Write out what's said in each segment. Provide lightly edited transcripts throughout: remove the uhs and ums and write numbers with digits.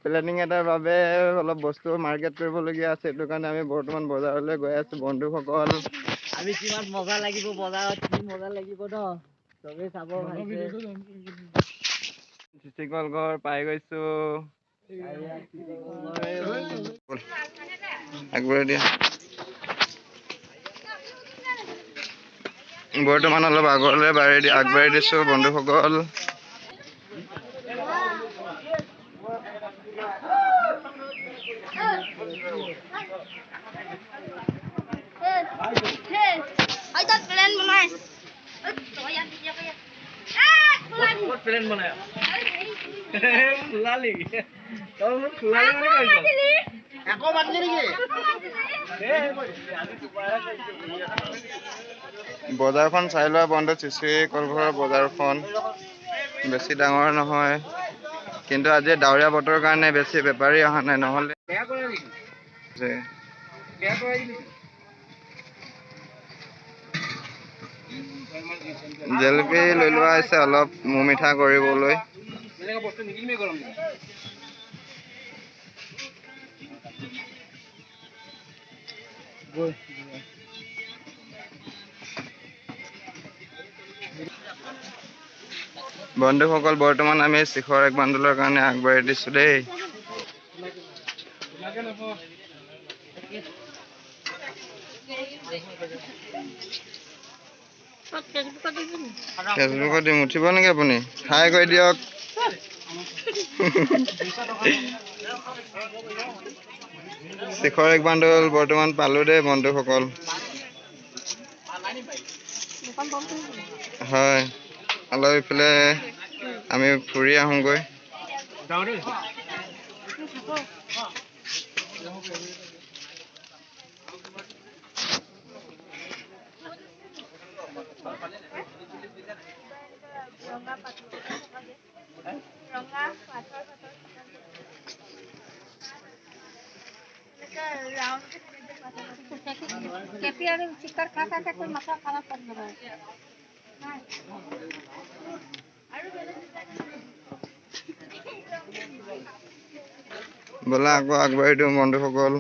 Planning এটাৰ বাবে অলপ বস্তু মাৰ্কেট কৰিবলগীয়া আছে, সেইটো কাৰণে আমি বৰ্তমান বজাৰলৈ গৈ আছো বন্ধুসকল। আমি কিমান মজা লাগিব বজাৰত, কি মজা লাগিব ন, চবেই চাব ভালকে। চিচিকল ঘৰ পাই গৈছো, আগবঢ়াই দিয়া। বৰ্তমান অলপ আগলৈ আগবাঢ়ি দিছো বন্ধুসকল। বজাৰখন চাই লোৱা বন্ধু। চিচি কলঘৰৰ বজাৰখন বেছি ডাঙৰ নহয়, কিন্তু আজি ডাৱৰীয়া বতৰৰ কাৰণে বেছি বেপাৰী অহা নাই, নহ'লে জেলেপি লৈ লোৱা হৈছে অলপ মুখ মিঠা কৰিবলৈ। বন্ধুসকল, বৰ্তমান আমি শিখৰ এক বান্দোলৰ কাৰণে আগবাঢ়ি দিছো দেই। ফেচবুকত দিম, উঠিব নেকি আপুনি? হাই কৰি দিয়ক। শিখৰ এক বান্দোল বৰ্তমান পালো দেই বন্ধুসকল। হয়, অলপ ইফালে আমি ফুৰি আহোঁগৈ। ব'লা আকৌ আগবাঢ়ি দিওঁ বন্ধুসকল।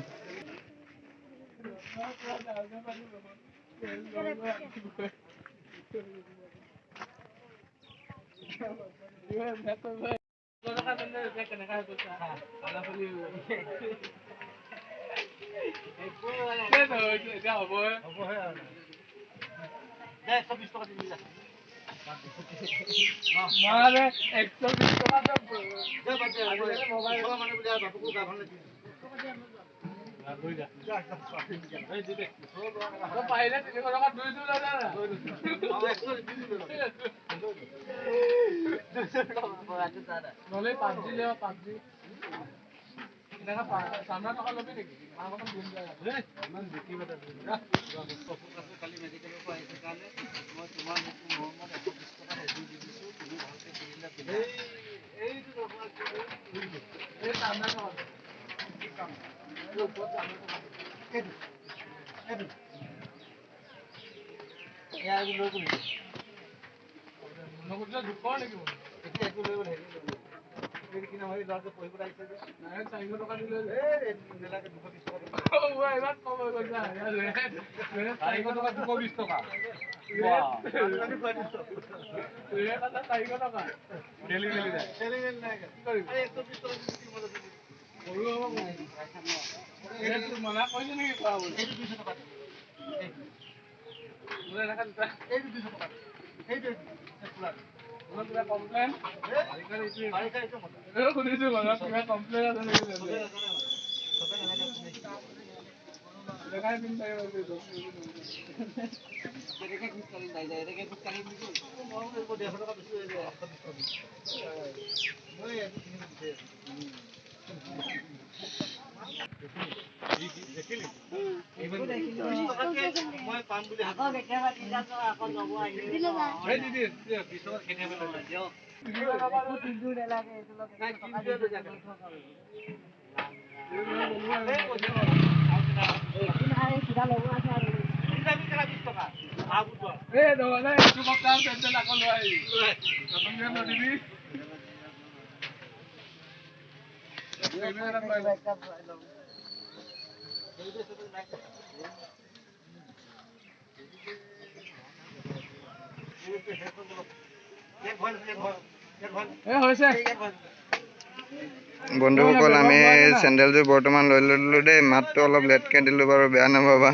বন্ধুসকল, আমি চেণ্ডেলযোৰ বৰ্তমান লৈ ল'লোঁ দেই। মাতটো অলপ লেটকৈ দিলোঁ বাৰু, বেয়া নাপাবা।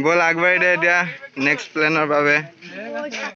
ব'ল আগবাঢ়ি দে এতিয়া নেক্সট প্লেনৰ বাবে।